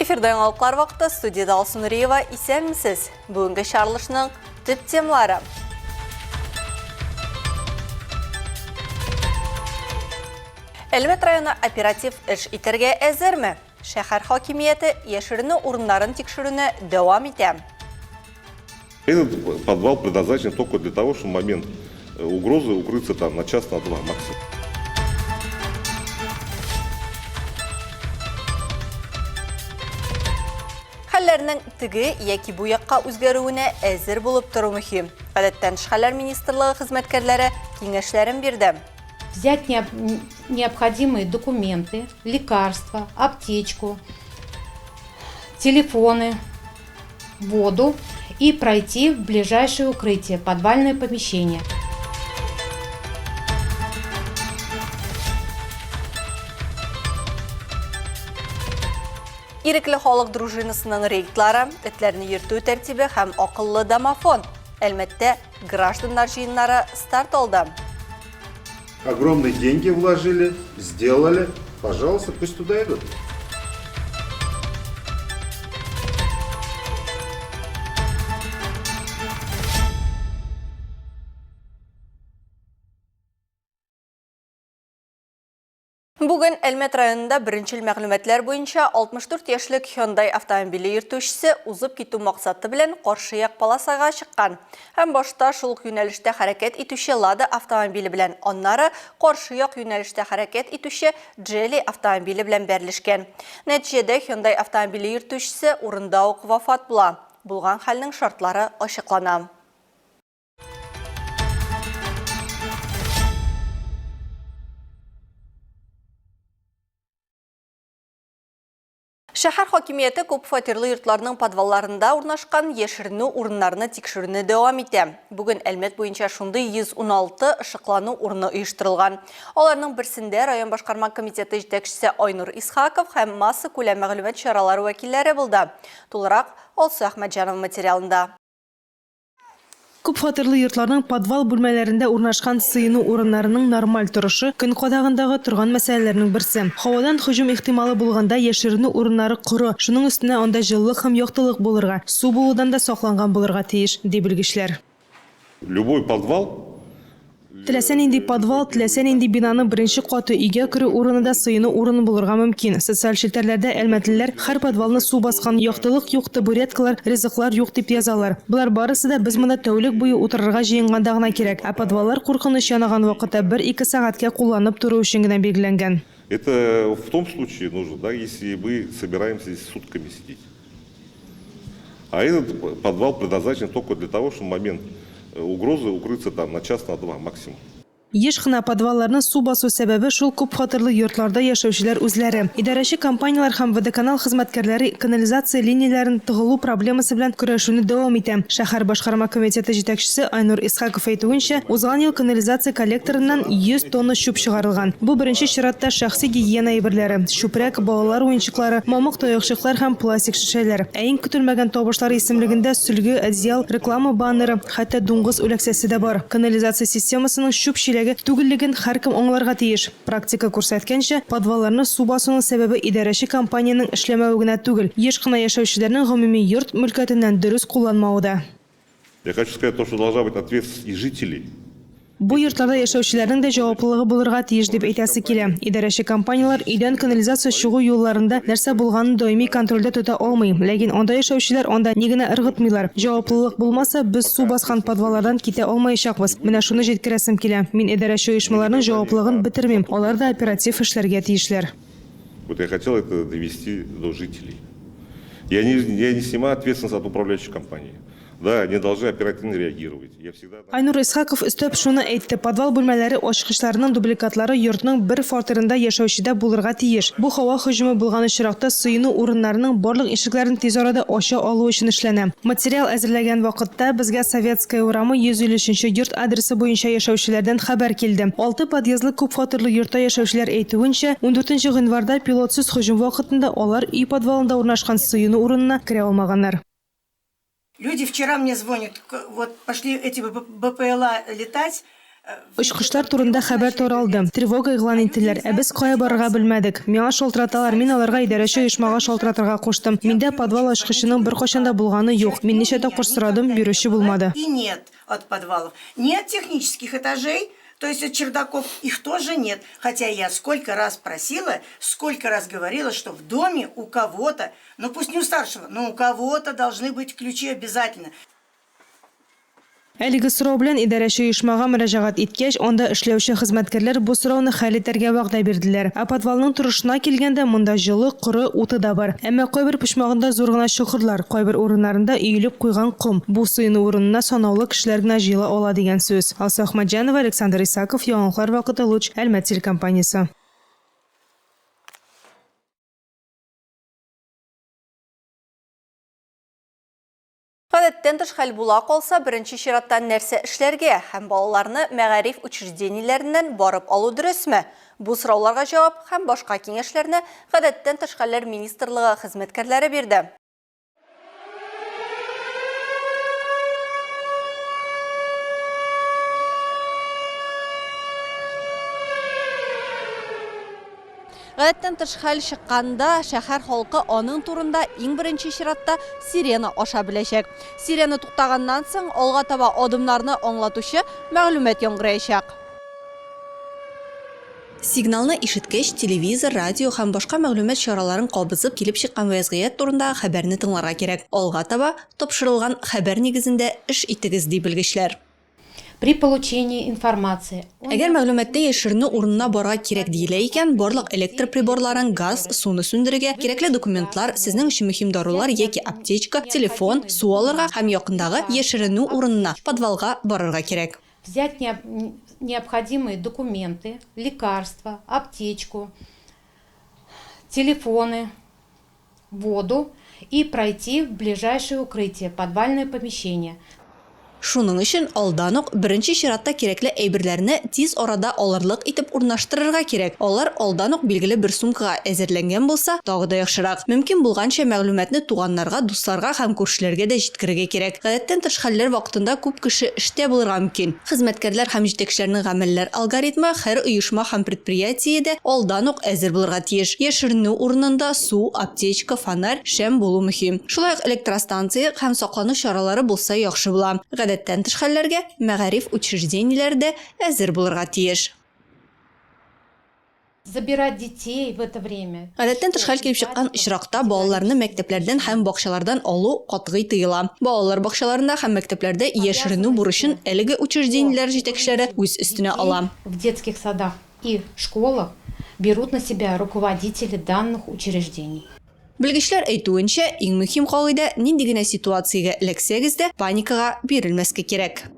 Эфирда яңалыклар вакыты, студиядә Алсу Нуриева. Исәнмесез! Бүгенге чыгарылышның төп темалары. Әлмәт районы оператив эш итәргә әзерме? Шәһәр хакимияте яшеренү урыннарын тикшерүне дәвам итә. Этот подвал предназначен только для того, чтобы в момент угрозы укрыться там на час, на два максимум. Хәлләрнең теге яки бу якка үзгәрүенә әзер булып тору мөһим. Гадәттән тыш хәлләр министрлыгы хезмәткәрләре киңәшләрен бирде. Взять необходимые документы, лекарства, аптечку, телефоны, воду и пройти в ближайшее укрытие, подвальное помещение. Ирекле халык дружинасының рейдлары, этләрне йөртү тәртибе һәм акыллы домофон. Әлмәттә гражданнар җыеннары старт алды. Огромные деньги вложили, сделали. Пожалуйста, пусть туда идут. Бүген Әлмәт районында беренчел мәгълүматлар буенча 64 яшьлек Hyundai автомобиле йөртүчесе узып китү максаты белән каршы як полосага чыккан һәм башта шул ук юнәлештә хәрәкәт итүче Lada автомобиле белән, аннары каршы як юнәлештә хәрәкәт итүче Geely автомобиле белән бәрелешкән. Нәтиҗәдә Hyundai автомобиле йөртүчесе урында ук вафат була. Булган хәлнең шартлары ачыклана. Шәһәр хакимияте күп фатирлы йортларның подвалларында урнашкан яшеренү урыннарны тикшерүне дәвам итә. Бүген Әлмәт буенча шундый 116 ышыклану урыны оештырылган. Аларның берсендә район башкарма комитеты җитәкчесе Айнур Исхаков һәм массакүләм мәгълүмат чаралары вәкилләре булды. Тулырак Алсу Әхмәтҗанова материалында. Күп фатирлы йортларның подвал бүлмәләрендә урнашкан сыену урыннарының нормаль торышы, көн кадагындагы торган мәсьәләләрнең берсе. Һавадан һөҗүм ихтималы булганда яшеренү урыннары коры, шуның өстенә анда җылылык һәм яктылык булырга, су булудан да сакланган булырга тиеш, ди белгечләр. Любой подвал Теләсә нинди подвал, теләсә нинди бинаның беренче каты, өйгә керү урыны да сыену урыны булырга мөмкин. Социаль челтәрләрдә әлмәтлеләр һәр подвалны су баскан, яктылык юк, табуреткалар, ризыклар юк дип язалар. Болар барысы да без монда тәүлек буе утырырга җыенганда гына кирәк. Ә подваллар куркыныч янаган вакытта бер-ике сәгатькә кулланып тору өчен генә билгеләнгән. Это в том случае нужно, да, если мы собираемся здесь сутками сидеть. А этот подвал предназначен только для того, чтобы в момент угрозы укрыться там на час, на два максимум. Еш кына подвалларны су басу сәбәбе шул күпфатирлы йортларда яшәүчеләр үзләре. Идарәче компанияләр һәм Водоканал хезмәткәрләре канализация линияләрен тыгылу проблемасы белән көрәшүне дәвам итә. Шәһәр башкарма комитеты җитәкчесе Айнур Исхаков әйтүенчә, узган ел канализация коллекторыннан 100 тонна чүп чыгарылган. Бу беренче чиратта шәхси гигиена әйберләре, чүпрәк, балалар уенчыклары, мамык таякчыклар һәм пластик шешәләр. Ә иң көтелмәгән табышлар исемлегендә сөлге, одеял, реклама баннеры, хәтта дуңгыз үләксәсе дә бар. Канализация системасының чүп чиләге түгеллеген һәркем аңларга тиеш. Практика күрсәткәнчә, подвалларны су басуның сәбәбе идарәче компаниянең эшләмәве генә түгел, еш кына яшәүчеләрнең гомуми йорт мөлкәтеннән дөрес кулланмавы да. Я хочу сказать то, что должна быть ответственность и жителей. Бу йортларда яшәүчеләрнең дә җаваплылыгы булырга тиеш дип әйтәсе килә. Идарәче компанияләр өйдән канализация чыгу юлларында нәрсә булганын даими контрольдә тота алмый. Ләкин анда яшәүчеләр анда ни генә ыргытмыйлар. Җаваплылык булмаса, без су баскан подваллардан китә алмаячакбыз. Менә шуны җиткерәсем килә. Мин идарәче оешмаларның җаваплылыгын бетермим, алар да оператив эшләргә тиешләр. Вот я хотел это довести до жителей. Я не, я не снимаю ответственность от управляющей компании. Да, они должны оперативно реагировать. Я всегда... Айнур Исхаков өстәп шуны әйтте, подвал бүлмәләре ачкычларының дубликатлары йортның бер фатирында яшәүчедә булырга тиеш. Бу һава һөҗүме булган очракта сыену урыннарының барлык ишекләрен тиз арада ача алу өчен эшләнә. Материал әзерләгән вакытта безгә Советская урамы 153 нче йорт адресы буенча яшәүчеләрдән хәбәр килде. Алты подъездлы күп фатирлы йортта яшәүчеләр әйтүенчә, ундүртенче гыйнварда пилотсыз һөҗүм вакытында алар өй подвалында урнашкан сыену урынына керә алмаганнар. Люди вчера мне звонят, вот пошли эти БПЛА летать. Очкычлар турында хәбәр таралды. Тревога игълан иттеләр. Ә без кая барырга белмәдек. Миңа шалтыраталар, мин аларга идарәче оешмага шалтыратырга куштым. Миндә подвал ачкычының беркайчан да булганы юк. Мин ничә тапкыр сорадым, бирүче булмады. И нет от подвалов. Нет технических этажей, то есть от чердаков, их тоже нет. Хотя я сколько раз просила, сколько раз говорила, что в доме у кого-то, ну пусть не у старшего, но у кого-то должны быть ключи обязательно. Әлеге сорау белән идарәче оешмага мөрәҗәгать иткәч, анда эшләүче хезмәткәрләр бу сорауны хәл итәргә вәгъдә бирделәр. Ә подвалның торышына килгәндә, монда җылы, коры, уты да бар. Әмма кайбер почмагында зур гына чокырлар, кайбер урыннарында өелеп куйган ком. Бу сыену урынына санаулы кешеләр генә җыела ала дигән сүз. Алсу Әхмәтҗанова, Александр Исаков, Яңалыклар вакыты, Луч, Әлмәт телекомпаниясе. Гадәттән тыш хәл була калса, беренче чиратта нәрсә эшләргә һәм балаларны мәгариф учреждениеләреннән барып алу дөресме? Бу сорауларга җавап һәм башка киңәшләрне Гадәттән тыш хәлләр министрлыгы хезмәткәрләре бирде. Гадәттән тыш хәл чыкканда шәһәр халкы аның турында иң беренче чиратта сирена аша беләчәк. Сирена туктаганнан соң алга таба адымнарны аңлатучы мәгълүмат яңгыраячак. Сигналны ишеткәч, телевизор, радио һәм башка мәгълүмат чараларын кабызып, килеп чыккан вәзгыять турындагы хәбәрне тыңларга кирәк. Алга таба тапшырылган хәбәр нигезендә эш итегез, ди белгечләр. При получении информации. Әгәр мәгълүматта яшеренү урынына барырга кирәк диелә икән, барлык электр приборларын, газ, суны сүндерергә, кирәкле документлар, сезнең өчен мөһим дарулар яки аптечка, телефон, су алырга һәм якындагы яшеренү урынына, подвалга барырга кирәк. Взять необходимые документы, лекарства, аптечку, телефоны, воду и пройти в ближайшее укрытие, подвальное помещение. Шуның өчен алдан ук беренче чиратта кирәкле әйберләрне тиз арада алырлык итеп урнаштырырга кирәк. Алар алдан ук билгеле бер сумкага әзерләнгән булса, тагы да яхшырак. Мөмкин булганча мәгълүматны туганнарга, дусларга һәм күршеләргә дә җиткерергә кирәк. Гадәттән тыш хәлләр вакытында күп кеше эштә булырга мөмкин. Хезмәткәрләр һәм җитәкчеләрнең гамәлләр алгоритмы һәр оешма һәм предприятиедә алдан ук әзер булырга тиеш. Яшеренү урынында су, аптечка, фонарь, шәм булу мөһим. Шулай ук электростанция һәм саклану чаралары булса яхшы була. Гадәттән тыш хәлләргә мәгариф учреждениеләре дә әзер булырга тиеш. Забирать детей в это время. Гадәттән тыш хәл килеп чыккан очракта балаларны мәктәпләрдән һәм бакчалардан алу катгый тыела. Балалар бакчаларында һәм мәктәпләрдә яшеренү бурычын әлеге учреждениеләр җитәкчеләре үз өстенә ала. В детских садах и школах берут на себя руководители данных учреждений. Белгечләр әйтүенчә, иң мөһим кагыйдә, нинди генә ситуациягә эләксәгез дә, паникага бирелмәскә кирәк.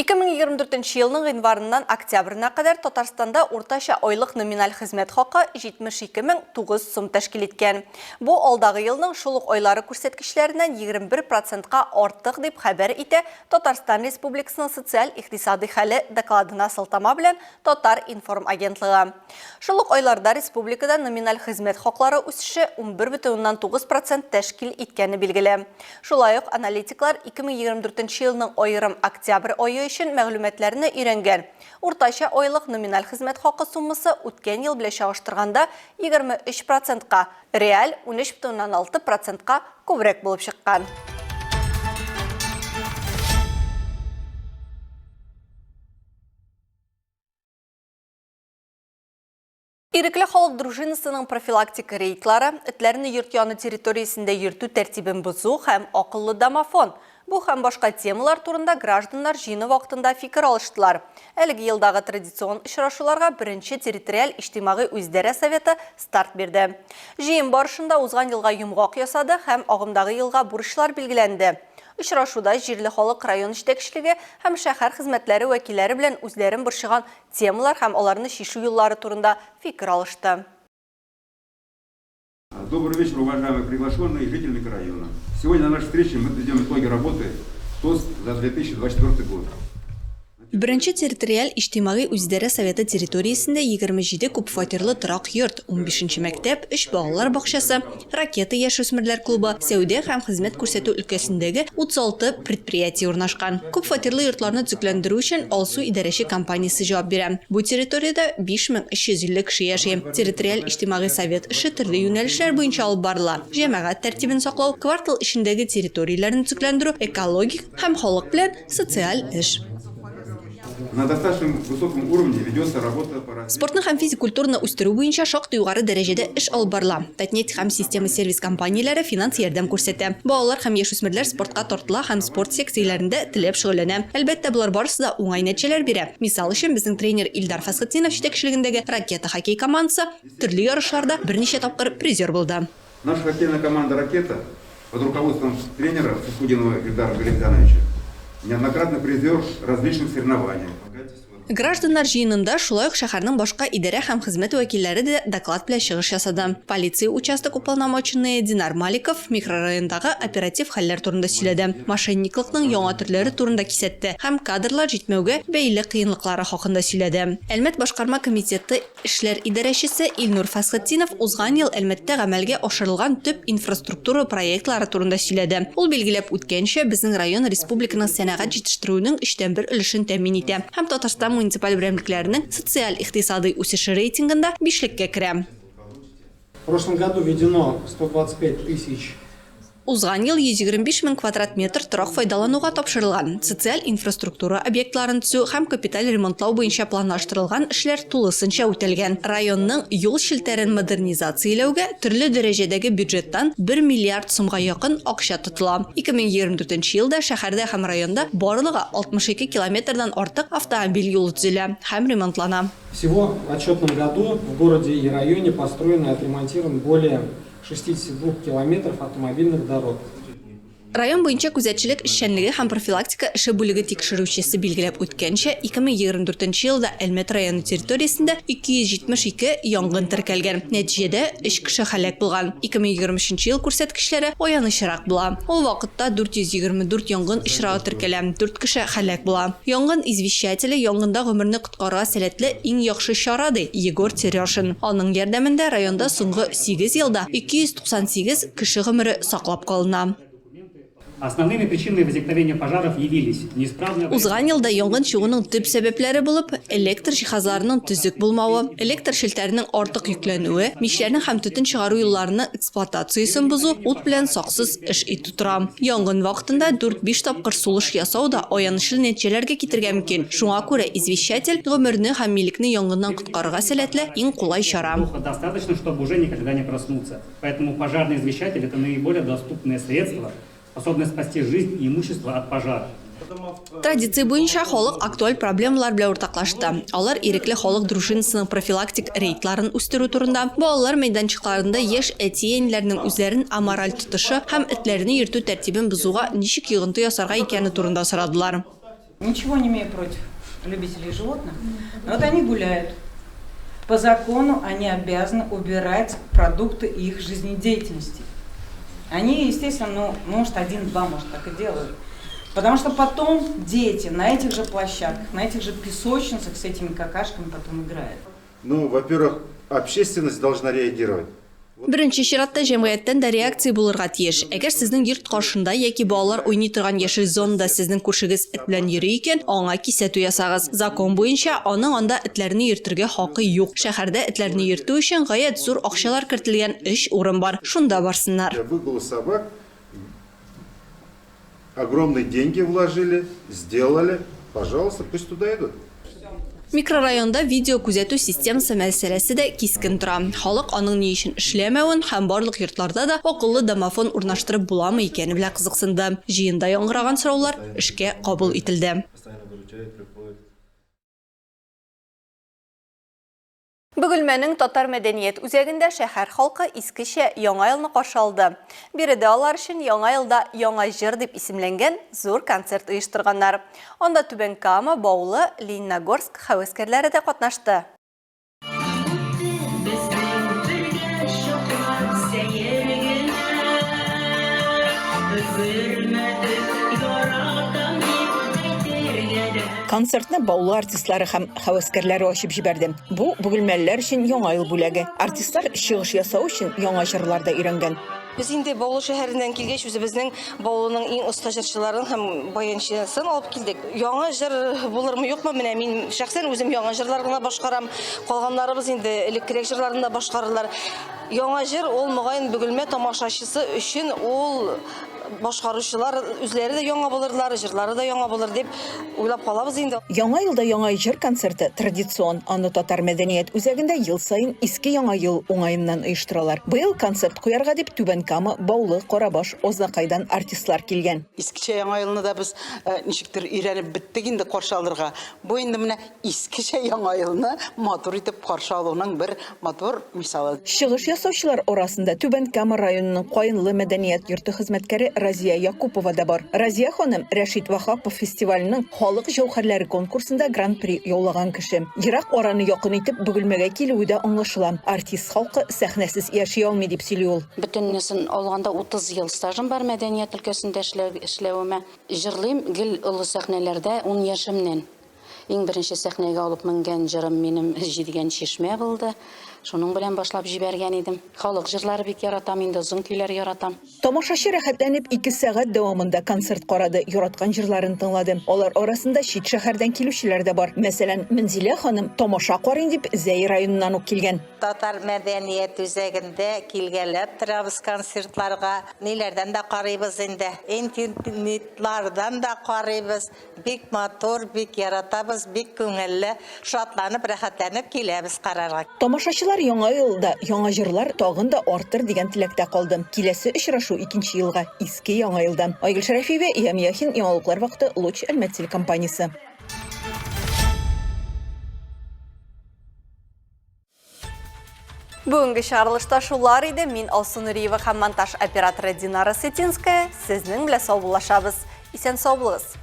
2024 елның гыйнварыннан октябренә кадәр Татарстанда уртача айлык номиналь хезмәт хакы 72 009 сум тәшкил иткән. Бу алдагы елның шул ук айлары күрсәткечләреннән 21 процентка артык, дип хәбәр итә Татарстан Республикасының социаль-икътисадый хәле докладына сылтама белән Татар-информ агентлыгы. Шул ук айларда республикада номиналь хезмәт хаклары үсеше 11,9% тәшкил иткәне билгеле. Шулай ук аналитиклар 2024 елның аерым октябрь ае өчен мәгълүматларны өйрәнгән. Уртача айлык номиналь хезмәт хакы суммасы үткән ел белән чагыштырганда 23 процентка, реаль 13,6 процентка күбрәк булып чыккан. Ирекле халык дружинасының профилактика рейдлары, этләрне йорт яны территориясендә йөртү тәртибен бозу һәм акыллы домофон. Бу һәм башка темалар турында гражданнар җыены вакытында фикер алыштылар. Әлеге елдагы традицион очрашуларга беренче территориаль иҗтимагый үзидарә советы старт бирде. Җыен барышында узган елга йомгак ясады һәм агымдагы елга бурычлар билгеләнде. Очрашуда җирле халык район җитәкчелеге һәм шәһәр хезмәтләре вәкилләре белән үзләрен борчыган темалар һәм аларны чишү юллары турында фикер алышты. Добрый вечер, уважаемые приглашенные жители микрорайона. Сегодня на нашей встрече мы подведем итоги работы ТОС за 2024 год. Беренче территориаль иҗтимагый үзидарә советы территориясендә 27 күпфатирлы торак йорт, унбишенче мәктәп, өч балалар бакчасы, Ракета яшүсмерләр клубы, сәүдә һәм хезмәт күрсәтү өлкәсендәге 36 предприятие урнашкан. Күпфатирлы йортларны төзекләндерү өчен Алсу идарәче компаниясе җавап бирә. Бу территориядә 5350 кеше яши. Территориаль иҗтимагый совет эше төрле юнәлешләр буенча алып барыла, җәмәгать тәртибен саклау, квартал эчендәге территорияләрне төзекләндерү, экологик һәм халык белән социаль эш. На достаточно высоком уровне ведется работа по развитию. Спортны һәм физик культураны үстерү буенча шактый югары дәрәҗәдә эш алып барыла. Татнефть һәм Система сервис компанияләре финанс ярдәм күрсәтә. Балалар һәм яшүсмерләр спортка тартыла һәм спорт секцияләрендә теләп шөгыльләнә. Әлбәттә, болар барысы да уңай нәтиҗәләр бирә. Мисал өчен, безнең тренер Илдар Фәсхетдинов җитәкчелегендәге Ракета хоккей командасы төрле ярышларда берничә тапкыр призер булды. Наша хоккейная команда «Ракета» под руководством тренера Фасхутдинова Ильдара Галимзяновича неоднократный призер различных соревнований. Гражданнар җыенында шулай ук шәһәрнең башка идарә һәм хезмәт вәкилләре дә доклад белән чыгыш ясады. Полиция участок уполномоченные Динар Маликов микрорайондагы оператив хәлләр турында сөйләде, мошенниклыкның яңа төрләре турында кисәтте һәм кадрлар җитмәүгә бәйле кыенлыклары хакында сөйләде. Әлмәт башкарма комитеты Эшләр идарәчесе Илнур Фәсхетдинов узган ел Әлмәттә гамәлгә ашырылган төп инфраструктура проектлары турында сөйләде. Ул билгеләп үткәнчә, безнең район республиканың сәнәгать җитештерүенең өчтән бер өлешен тәэмин итә һәм Татарстан муниципаль берәмлекләренең социаль-икътисадый үсеше рейтингында бишлеккә керә. В прошлом году введено 125 тысяч. Узган ел 125 мең квадрат метр торак файдалануга тапшырылган. Социаль инфраструктура объектларын төзү һәм капиталь ремонтлау буенча планлаштырылган эшләр тулысынча үтәлгән. Районның юл челтәрен модернизацияләүгә төрле дәрәҗәдәге бюджеттан бер миллиард сумга якын акча тотыла. 2024 нче елда шәһәрдә һәм районда барлыгы 62 километрдан артык автомобиль юлы төзелә һәм ремонтлана. Всего в отчетном году в городе и районе построено и отремонтировано более 62 километров автомобильных дорог. Район буенча күзәтчелек эшчәнлеге һәм профилактика эше бүлеге тикшерүчесе билгеләп үткәнчә, 2024 нче елда Әлмәт районы территориясендә 272 янгын теркәлгән, нәтиҗәдә өч кеше һәлак булган. 2023 нче ел күрсәткечләре аянычрак була. Ул вакытта 424 янгын очрагы теркәлә, дүрт кеше һәлак була. Янгын извещателе янгында гомерне Коткарырга сәләтле иң яхшы чара, ди Егор Терешин. Аның ярдәмендә районда соңгы сигез елда 298 кеше гомере саклап калына. Основными причинами возникновения пожаров явились неисправная. Узган елда янгын чыгуның төп сәбәпләре булып, электр җиһазларының төзек булмавы, электр челтәренең артык йөкләнүе, мичләрнең һәм төтен чыгару юлларының эксплуатациясен бозу, ут белән саксыз эш итү тора. Янгын вакытында дүрт-биш тапкыр сулыш ясау да аянычлы нәтиҗәләргә китерергә мөмкин. Шуңа күрә извещатель, гомерне һәм милекне янгыннан коткарырга сәләтле иң кулай чара. Воздуха достаточно, чтобы уже никогда не проснуться. Поэтому пожарный извещатель, это наиболее доступное средство, способное спасти жизнь и имущество от пожара. Традиция буенча халык актуаль проблемалар белән уртаклашты. Алар ирекле халык дружинасының профилактик рейдларын үстерү турында, балалар мәйданчыкларында яшь әти-әниләрнең үзләрен амораль тотышы һәм этләрне йөртү тәртибен бозуга ничек йогынты ясарга икәне турында сорадылар. Ничего не имею против любителей животных, но вот они гуляют. По закону они обязаны убирать продукты их жизнедеятельности. Они, естественно, ну, может, один-два, может, так и делают. Потому что потом дети на этих же площадках, на этих же песочницах с этими какашками потом играют. Ну, во-первых, общественность должна реагировать. Беренче чиратта җәмгыятьтән дә реакция булырга тиеш. Әгәр сезнең йорт каршында яки балалар уйный торган яшел зонада сезнең күршегез эт белән йөри икән, аңа кисәтү ясагыз. Закон буенча, аның анда этләрне йөртергә хакы юк. Шәһәрдә этләрне йөртү өчен гаять зур акчалар кертелгән өч урын бар. Шунда барсыннар. Для выгула собак огромные деньги вложили, сделали, пожалуйста, пусть туда идут. Микрорайонда видеокүзәтү системасы мәсьәләсе дә кискен тора. Халык аның ни өчен эшләмәвен һәм барлык йортларда да акыллы домофон урнаштырып буламы икәне белән кызыксынды. Җыенда яңгыраган сораулар эшкә кабул ителде. Бөгелмәнең Татар мәдәният үзәгендә шәһәр халкы искечә Яңа елны каршы алды. Биредә алар өчен Яңа елда яңа җыр дип исемләнгән зур концерт оештырганнар. Анда Түбән Кама, Баулы, Лениногорск һәвәскәрләре дә катнашты. Концертны Баулы артистлары һәм һәвәскәрләре ачып җибәрде. Бу, бөгелмәлеләр өчен Яңа ел бүләге. Артистлар чыгыш ясау өчен яңа җырлар да өйрәнгән. Без инде Баулы шәһәреннән килгәч, үзебезнең Баулының иң оста җырчыларын һәм баянчысын алып килдек. Яңа җыр булырмы, юкмы, менә мин шәхсән үзем яңа җырлар гына башкарам. Калганнарыбыз инде элеккерәк җырларны да башкарырлар. Яңа җыр ул, мөгаен, Бөгелмә тамашачысы өчен ул башкаручылар үзләре дә яңа булырлар, җырлары да яңа булыр дип уйлап калабыз инде. Яңа елда яңа җыр концерты традицион. Аны Татар мәдәният үзәгендә ел саен Иске Яңа ел уңаеннан оештыралар. Быел концерт куярга дип Түбән Кама, Баулы, Карабаш, Азнакайдан артистлар килгән. Искечә Яңа елны да без ничектер өйрәнеп беттек инде каршы алырга. Бу инде менә Искечә Яңа елны матур итеп каршы алуның бер матур мисалы. Чыгыш ясаучылар арасында Түбән Кама районының Каенлы мәдәният йорты хезмәткәре Разия Якупова да бар. Разия ханым Рәшит Ваһапов фестиваленең Халык җәүһәрләре конкурсында Гран-при яулаган кеше. Ерак араны якын итеп Бөгелмәгә килүе дә аңлашыла. Артист халкы сәхнәсез яши алмый, дип сөйли ул. Бөтенесен алганда 30 ел стажым бар мәдәният өлкәсендә эшләвемә. Җырлыйм гел олы сәхнәләрдә ун яшемнән. Иң беренче сәхнәгә алып менгән җырым минем Җидегән чишмә булды. Шуның белән башлап җибәргән идем. Халык җырлары бик яратам инде, озын көйләр яратам. Тамашачы рәхәтләнеп ике сәгать дәвамында концерт карады, яраткан җырларын тыңлады. Алар арасында чит шәһәрдән килүчеләр дә бар. Мәсәлән, Мөнзилә ханым тамаша карыйм дип Зәй районыннан ук килгән. Татар мәдәният үзәгендә килгәләп торабыз концертларга. Ниләрдән дә карыйбыз инде. Интернетлардан да карыйбыз. Бик матур, бик яратабыз, бик күңелле, шатланып, рәхәтләнеп киләбез карарга. Тамашачылар Яңа елда яңа җырлар тагын да артыр дигән теләктә калды. Киләсе очрашу икенче елга, Иске Яңа елда. Айгөл Шәрәфиева, Ильям Яхин, Яңалыклар вакыты, Луч, Әлмәт телекомпаниясе. Бүгенге чыгарылышта шулар иде. Мин Алсу Нуриева һәм монтаж операторы Динара Сытинская сезнең белән саубуллашабыз. Исән сау булыгыз.